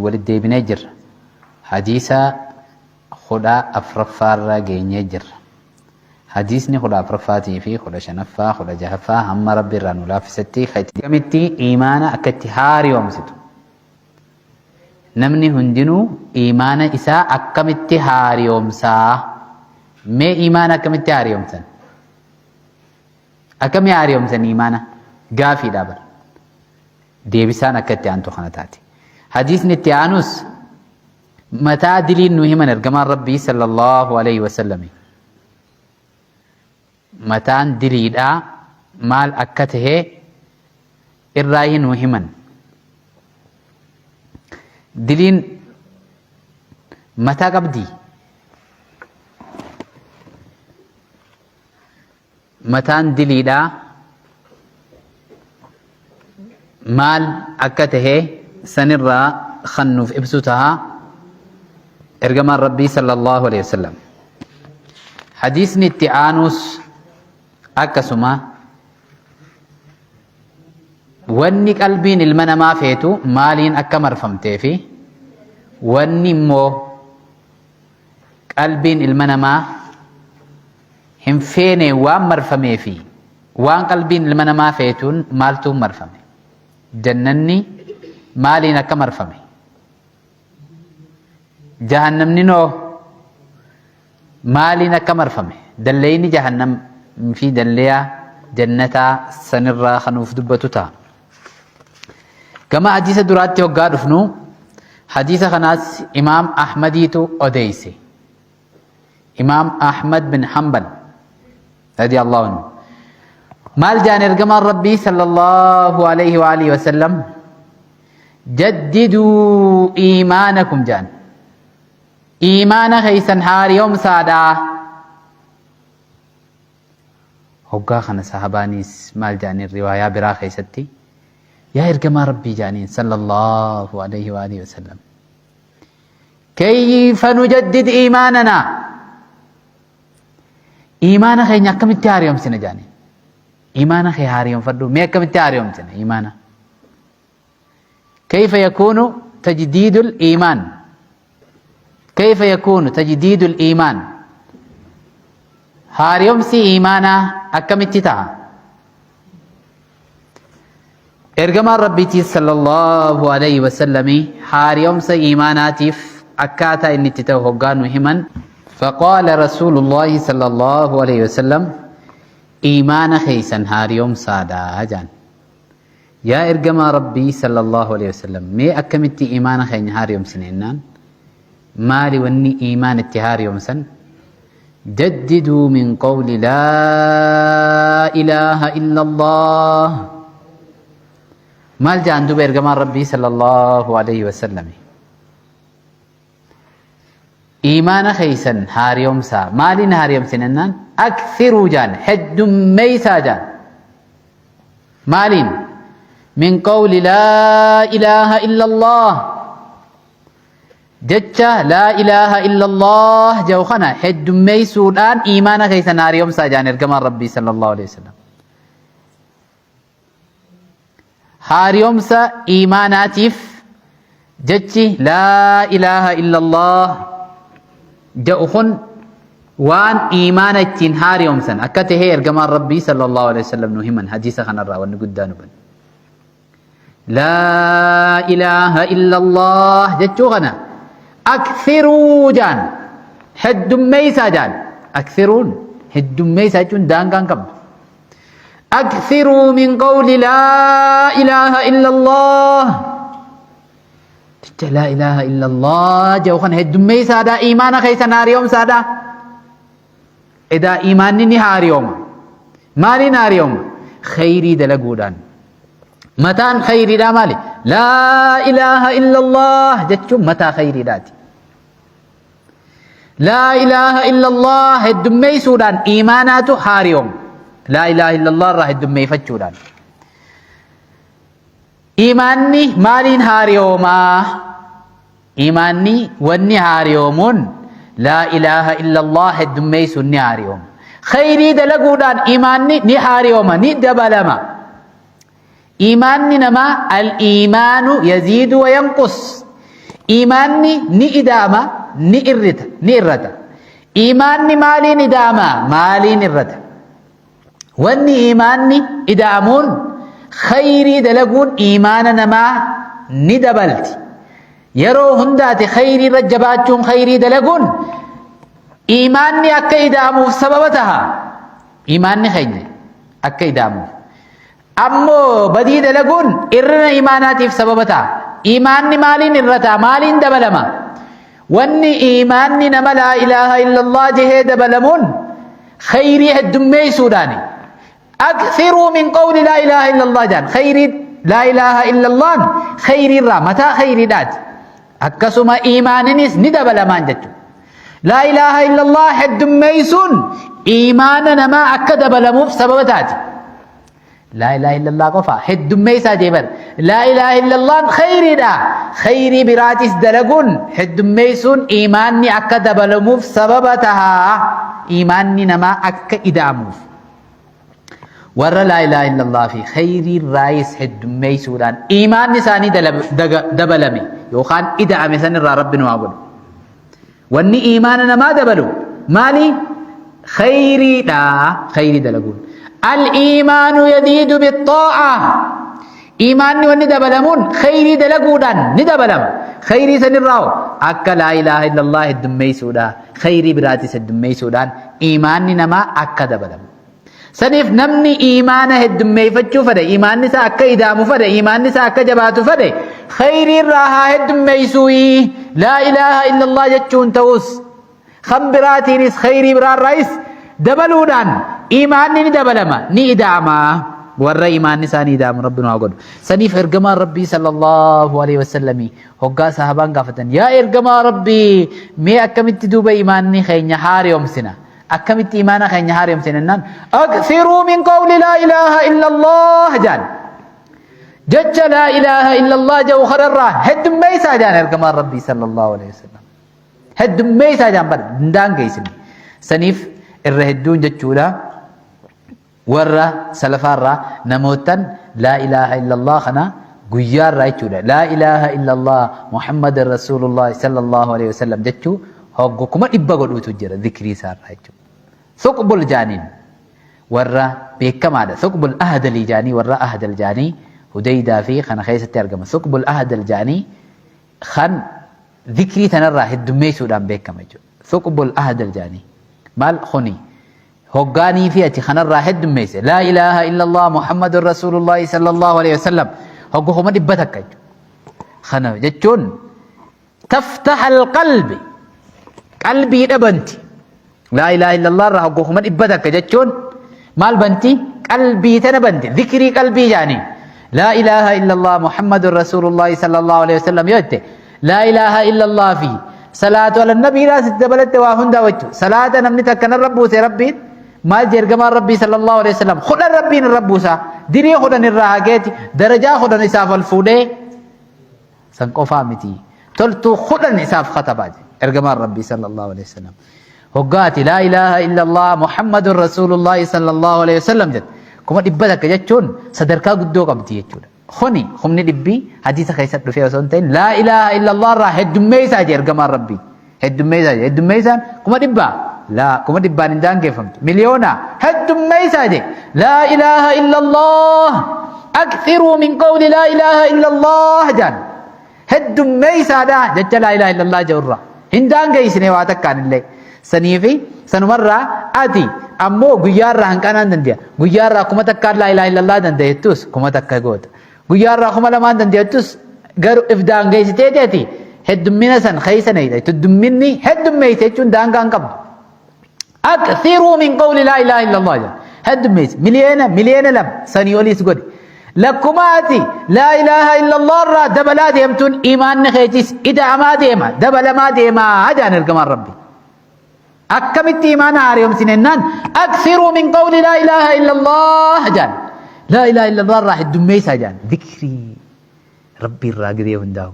Walitti deebinee jirra. Hadiisa 14ffaarra geenyee jirra. Hadiisni 14ffaatii fi 15ffaa, 16ffaa hamma Rabbi irraa nu laaffisetti ka itti Akkamitti iimaana akka itti haariyoomsitu. Namni hundinuu iimaana isaa akkamitti haariyoomsaa? Mee iimaana akkamitti haariyoomsan? Akkamii haariyoomsan iimaana? Gaafiidha bara. Deebisaan akka itti aantu kana taati. Hadiisni itti aanus mataa diliin nu himan ergamaan Rabbii sallallahu alaihi wasallami. Mataan diliidhaa maal akka tahe irraayi nu himan. Diliin mataa qabdii? Mataan diliidhaa maal akka tahe sanirraa kan nuuf ibsu taha ergamaan Rabbii sallallahu alaihi wasallam. Hadiisni itti aanus akkasuma wanni qalbiin ilma namaa feetu maaliin akka marfamtee fi wanni immoo Qalbiin ilma namaa hin feene waan marfamee fi waan qalbiin ilma namaa feetuun maaltuun marfame? Jannanni maaliin akka marfame? Jahannamninoo maaliin akka marfame? Dalleeyni jahannam fi dalleeya jannataa sanirraa kanuuf dubbatu ta'a. Gama hadiisa duraatti hoggaa dhufnu hadiisa kanaas Imaam Ahmadiitu odeeyse. Imaam Ahmad bin Hanbal radiyallahu anhu. Maal jaan ergamaan Rabbii sallallahu alayhi wa alihi wasallam jaddiduu iimaanakum jaan. Iimaana keeysan haariyoomsaadhaa. Hoggaa kana sahabaaniis maal ja'aniin riwaayaa biraa keessatti yaa ergamaa Rabbii ja'aniin sallallahu alayhi wa alihi wasallam kayfa nujaddid iimaananaa iimaana keenya akkamitti haariyomsina ja'aniin iimaana kee haariyomfadhu mee akkamitti haariyomsina iimaana kayfa yakuunu tajdiidul iimaan Kayfa yakuunu tajdiidul iimaan Haariyomsi iimaanaa akkamitti ta'a? Ergamaan Rabbiitiis sallallahu alayhi wasallami haariyomsa iimaanaatiif akkaataa inni itti ta'u hoggaa nu himan faqaala rasuulullaahi sallallahu alayhi wasallam iimaana keeysan haariyomsaadha jaan. Yaa Ergamaa Rabbii sallallaahu aleyhi wasallam mee akkamitti iimaana keenya haariyomsina jennaan maali wanni iimaana itti haariyomsan jaddiduu min qawli laa ilaaha illallaah maal ja'an duuba ergamaan Rabbii sallallaahu aleyhi wasallami Iimaana keessan haariyomsaa. Maaliin haariyomsina jennaan? Akthiruu jaan heddummeeysaa jaan. Maaliin? Min qawli laa ilaaha illallah. Jecha laa ilaaha illallah jedhu kana heddummeeysuudhaan iimaana keessan haariyomsaa jaan ergamaan Rabbii sallallahu alaihi wasallam. Haariyomsa iimaanaatiif jechi laa ilaaha illallah jedhu kun waan iimaana ittiin haariyomsan akka tahee ergamaan Rabbii sallallahu alaihi wasallam nu himan hadiisa kanarraa wanni guddaa nu banne. Laa ilaaha illallah jechuu kana akthiruu jaan heddummeeysaa jaan akthiruun heddummeeysaa jechuun daangaan qabdu. Akthiruu min qawli laa ilaaha illallah. Jecha laa ilaaha illallah jedhu kana heddummeeysaadha iimaana keessan haariyoomsaadha. Edaa iimaanni ni haariyooma. Maaliin haariyooma? Kheyrii dalaguudhaan. Mataan kheyriidhaa maali? Laa ilaaha illallah jechuun mataa kheyriidhaati. Laa ilaaha illallah heddummeessuudhaan iimaanaatu haariyooma. Laa ilaaha illallah irraa heddummeeffachuudhaan. Iimaanni maaliin haariyoomaa? Iimaanni wanni haariyoomuun laa ilaaha illallah heddummeessuun ni haariyooma. Khayrii dalaguudhaan iimaanni ni haariyooma, ni dabalama. Iimaanni namaa al-iimaanu yaziidu wa yanqus. Iimaanni ni ida'ama, ni irrita, ni irrata. Iimaanni maaliin ida'ama, maaliin irrata? Wanni iimaanni ida'amuun khayrii dalaguun iimaana namaa ni dabalti. Yeroo hundaati khayrii irra jabaachuun khayrii dalaguun iimaanni akka ida'amuuf sababa taha. Iimaanni keenya akka ida'amuuf. Ammoo badii dalaguun irrina iimaanaatiif sababa ta'a. Iimaanni maaliin irrata? Maaliin dabalama? Wanni iimaanni nama laa ilaaha illallah jehee dabalamuun khayrii heddummeessuudhaani. Akthiruu min qawli laa ilaaha illallah jaan. Khayrii laa ilaaha illallaan khayrii irraa mataa khayriidhaati. Akkasuma iimaaninis ni dabalamaan jechuudha. Laa ilaaha illallah heddummeessuun iimaana namaa akka dabalamuuf sababa taati. Laa ilaaha illallah qofa heddummeessaa jee bar. Laa ilaaha illallaan khayriidha. Khayrii biraatis dalaguun heddummeessuun iimaanni akka dabalamuuf sababa taha. Iimaanni namaa akka ida'amuuf. Warra laa ilaaha illallah fi khayrii irraayis heddummeessuudhaan iimaanni isaanii dabalame yookaan ida'ame san irraa Rabbi nu haa godhu. Wanni iimaana namaa dabalu maali? Khayriidha. Khayrii dalaguun. Al-iimaanu yaziidu bixxaa'a. Iimaanni wanni dabalamuun khayrii dalaguudhaan ni dabalama. Khayrii sanirraa hoo akka laa ilaaha illallah heddummeessuudha. Khayrii biraatis heddummeessuudhaan iimaanni namaa akka dabalamu. Saniif namni iimaana heddummeeffachuu fedhe, iimaanni isaa akka ida'amu fedhe, iimaanni isaa akka jabaatu fedhe, khayrii irraa haa heddummeessuuyi. Laa ilaaha illallah jechuun ta'us, kan biraatiinis khayrii biraarraayis dabaluudhaan iimaanni ni dabalama, ni ida'ama. Warra iimaanni isaa ni ida'amu Rabbi nu haa godhu. Saniif ergamaan Rabbii sallallahu alaihi wasallamii hoggaa sahabaan gaafatan, yaa ergamaa Rabbii mee akkamitti duuba iimaanni keenya haaromsina? Akkamitti imaana keenya haaromsina jennaan akthiruu min qawli laa ilaaha illallah jaan. Jecha laa ilaaha illallah jedhu kanarraa heddummeessaa jaan ergamaan Rabbii sallallahu alaihi wasallam. Heddummeessaa jaan bara danda'an geessine. Saniif irra hedduun jechuudha warra salafaarraa namootan laa ilaaha illallah kana guyyaarraa jechuudha. Laa ilaaha illallah Muhammadan Rasuulullah sallallahu alaihi wasallam jechuu hoggu 100,000 godhuutu jira zikrii isaarraa jechuudha. Thuqbul jaaniin warra beekamaadha. Thuqbul ahdalii jaanii warra ahdal jaanii Hudaydaa fi kana keessatti argama. Thuqbul ahdal jaanii kan zikrii tanarraa heddummeessuudhaan beekama jechuudha. Thuqbul ahdal jaanii maal kuni hoggaanii fi ati kanarraa heddummeesse laa ilaaha illallah Muhammadun Rasuulullahi sallallahu alaihi wasallam hogga 100,000 jechuudha. Kana jechuun taftaha alqalbi qalbii dhabanti laa ilaaha illallah irraa hogga 100,000 jechuun maal banti qalbii tana banti zikrii qalbii jaanii laa ilaaha illallah Muhammadun Rasuulullahi sallallahu alaihi wasallam yoo jette laa ilaaha illallah fi salaatu ala nabiidhaa sitti dabalatte waa hundaa wajju salaata namni takka narra buuse rabbiin maal jee ergamaan rabbii sallallahu alaihi wasallam 10 rabbiin irra buusa dirii 10 irraa haqeeti darajaa 10 isaaf ol fuudhee san qofaa miti toltuu 10 isaaf katabaa jee ergamaan rabbii sallallahu alaihi wasallam hoggaati laa ilaaha illallah muhammadun rasuulullahi sallallahu alaihi wasallam jette 100,000 jechuun sadarkaa guddoo qabdi jechuudha. Kuni humni dhibbii hadiisa keessatti dhufee osoo hin ta'in laa ilaaha illallah irraa heddummeessaa jee ergamaan rabbii. Heddummeessaa jee heddummeessaan 100,000 laa 100,000 hin daangeffamtu miliyoona heddummeessaa jee laa ilaaha illallah akthiruu min qawli laa ilaaha illallah jaan heddummeessaadha jecha laa ilaaha illallah jedhu irraa hin daangeessine waa takkaan illee. Saniifi sanumarraa ati ammoo guyyaarraa hanqanaan dande'a. Guyyaarraa 1000 laa ilaaha illallah dandeettus 1000 goota. Guyyaarraa 2000 dandeettus garuu if daangeessitee teeti heddummina san keessa neeyda. Heddumminni heddummeeyse jechuun daangaa hin qabdu. Akthiruu min qawli laa ilaaha illallah jedha. Heddummeessi. Miliyoona 2 miliyoona sanii oliis godhi. Lakkuma ati laa ilaaha illallah irraa dabalaa deemtuun imaanni keetis ida'amaa deema dabalamaa deemaa jedhan ergamaan rabbi. Akkamitti imaana haaromsine jennaan akthiruu min qawli laa ilaaha illallah jedhan. Laa ilaaha illallah irraa heddummeessaa jedhan. Zikrii rabbi irraa gidee hundaa'u.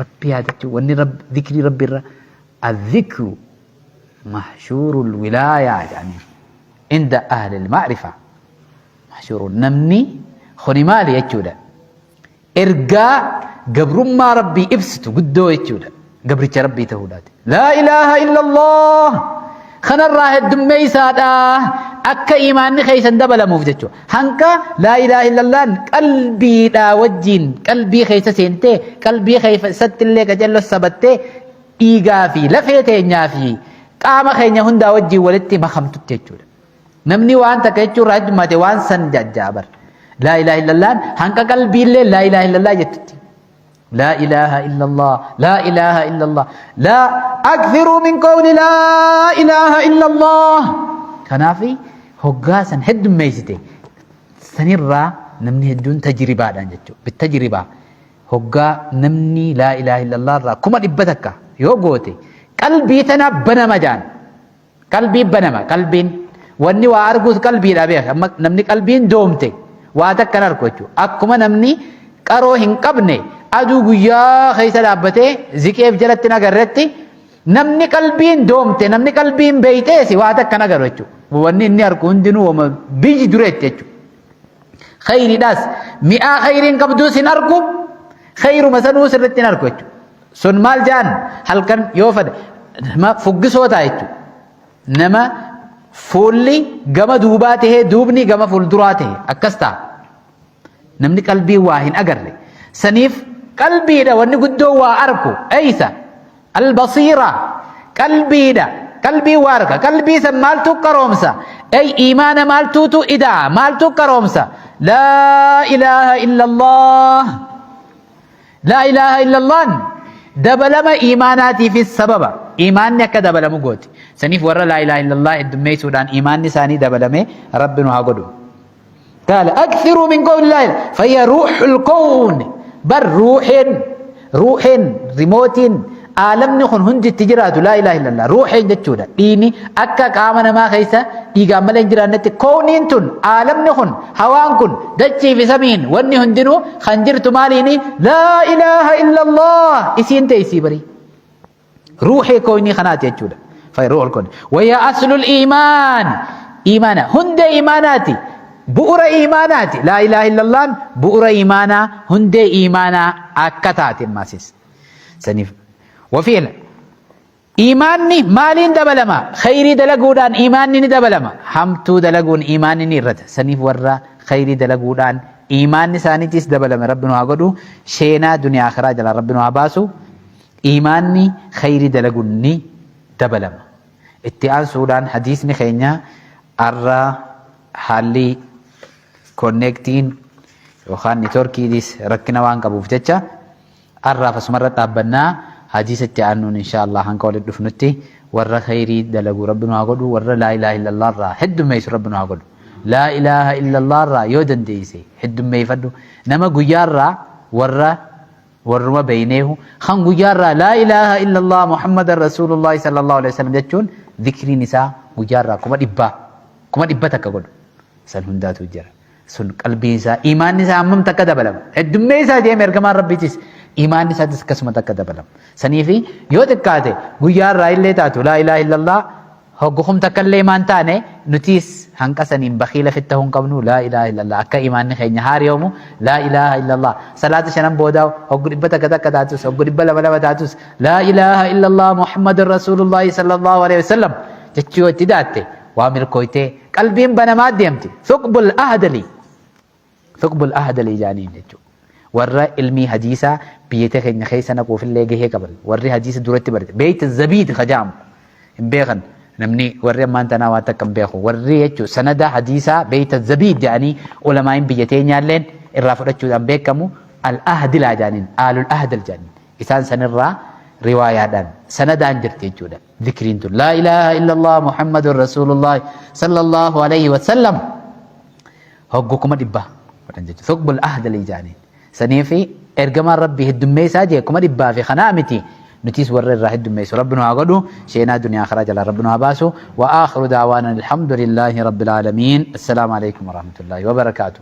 Rabbi yaadachuu wanni zikrii rabbi irraa الذكر محشور الولاية jedhaniin عند أهل المعرفة محشور namni kuni maali jechuudha ergaa Gabrummaa Rabbii ibsitu guddoo jechuudha. Gabricha Rabbii ta'uudhaati. Laa ilaaha illallah kanarraa heddummeeysaadha akka iimaanni keeysan dabalamuuf jechuudha. Hanqa laa ilaaha illallaan qalbiidhaa wajjiin qalbii keessa seentee qalbii keessatti illee qacello sabattee dhiigaa fi lafee teenyaa fi qaama keenya hundaa wajjiin walitti makamtutti jechuudha. Namni waan takka jechuu irraa heddummaate waan san jajjaa bar. Laa ilaaha illallaan hanqa qalbiillee laa ilaaha illallah jettutti. Laa ilaaha illallah, laa ilaaha illallah, laa akthiruu min qawli laa ilaaha illallah. Kanaaf hoggaa san heddummeessite sanirraa namni hedduun tajribaadhaan jechuudha. Bitajribaa hoggaa namni laa ilaaha illallah irraa 100,000 yoo goote qalbii tana banama jaan. Qalbiin banama qalbiin wanni waa arguus qalbiidha beeka amma namni qalbiin doomte waa takka hin argu jechuudha akkuma namni qaroo hin qabne aduu guyyaa keessa dhaabbatee ziqeef jalatti hin agarretti namni qalbiin doomte namni qalbiin beeytees waa takka hin agarru jechuudha wanni inni argu hundinuu wama biyyi dureetti jechuudha. Khayriidhaas mi'aa khayriin qabduus hin argu khayruma sanuu sirriitti hin argu jechuudha. Sun maal jaan halkan yoo fedhe nama fuggisoo ta'a jechuudha. Nama fuulli gama duubaa tahee duubni gama fuulduraa tahe akkas ta'a. Namni qalbii waa hin agarre. Saniif qalbiidha wanni guddoo waa arku eeysa albasiira qalbiidha qalbii waa arka qalbii san maaltu qaroomsa ey iimaana maaltuutu ida'a maaltu qaroomsa laa ilaaha illallah Laa ilaaha illallaan dabalama iimaanaatiifis sababa. Iimaanni akka dabalamu gooti. Saniif warra laa ilaaha illallah heddummeessuudhaan iimaanni isaanii dabalame Rabbi nu haa godhu. Qaala akthiruu min qawli laa ilaaha fayya ruuxul kowni bar ruuxeen ruuxeen rimootiin Aalamni kun hundi itti jiraatu laa ilaaha illallah ruuxeen jechuudha. Dhiigni akka qaama namaa keessa dhiigaan malee hin jiraannetti kooniin tun aalamni kun hawaan kun dachii fi samiin wanni hundinuu kan jirtu maaliini laa ilaaha illallah isiin teessii barii. Ruuxee koonii kanaati jechuudha. Ruuxul kooni. Wayya aslul iimaan iimaana hundee iimaanaati. Bu'ura iimaanaati. Laa ilaaha illallaan bu'ura iimaanaa hundee iimaanaa akka taate maasis. Saniif wafi'la iimaanni maaliin dabalama? Khayrii dalaguudhaan iimaanni ni dabalama. Hamtuu dalaguun iimaanni ni irrata. Saniif warra khayrii dalaguudhaan iimaanni isaaniitis dabalame Rabbi nu haa godhu. Sheenaa duniyaa akhiraa jalaa Rabbi nu haa baasu. Iimaanni khayrii dalaguun ni dabalama. Itti aansuudhaan hadiisni keenya arra haalli konneektiin yookaan niitoorkiinis rakkina waan qabuuf jecha Arraaf asumarra dhaabbanna hadiisa itti aannuun inshaa Allah hanga walitti dhufnutti warra khayrii dalagu rabbi nu haa godhu warra laa ilaaha illallah irraa heddummeessu rabbi nu haa godhu laa ilaaha illallah irraa yoo dandeeyse heddummeeyfadhu nama guyyaa irraa warra warruma beeyneehu kan guyyaa irraa laa ilaaha illallah muhammadan rasuulullahi sallallahu alaihi wasallam jechuun zikriin isaa guyyaa irraa 100,000 100,000 godhu san hundaatu jira. Sun qalbiin isaa iimaanni isaa hammam takka dabalama. Heddummee isaa deeme ergamaan Rabbiitis iimaanni isaatis akkasuma takka dabalama. Saniifi yoo xiqqaate guyyaa irraa illee taatu laa ilaaha illallah hoggu kum takka illee imaan taane nutiis hanqa saniin bakiila fitta hin qabnu laa ilaaha illallah akka iimaanni keenya haariyoomu laa ilaaha illallah salaata shanan boodaa hoggu 100 takka taatus hoggu 200 taatus laa ilaaha illallah muhammadun rasuulullahi sallallahu alaihi wasallam jechuu yoo itti daatte waa milkooytee Qalbiin banamaa deemti. Thuqbul ahdali. Thuqbul ahdali jaaniin jechuudha. Warra ilmii hadiisaa biyya keenya keessa naquufillee gahee qaban. Warri hadiisa duratti barate. Beeyta zabiid ka ja'amu. Hin beekan. Namni warri ammaan tanaa waan takka hin beeku. Warri jechuun sanada hadiisaa beeyta zabiid jedhanii ulamaa'iin biyya teenyaalleen irraa fudhachuudhaan beekamu al-ahdilaa jaaniin. Aalul ahdal jaaniin. Isaan sanirraa riwaayaadhaan sanadaan jirti jechuudha. Zikriin tun laa ilaaha illallah Muhammadun Rasuulullah sallallahu alayhi wa sallam hoggu 100,000 godhan jechuudha. Thuqbul ahdalii jaaniin. Saniifi ergamaan Rabbii heddummeessaa jee 100,000 fi kanaa miti nutiis warra irraa heddummeessu Rabbi nu haa godhu sheenaa duniyaa akhiraa jalaa Rabbi nu haa baasu wa aakhiru da'waana alhamdulillahi rabbil aalamiin assalaamu alaykum warahmatullahi wabarakaatuh.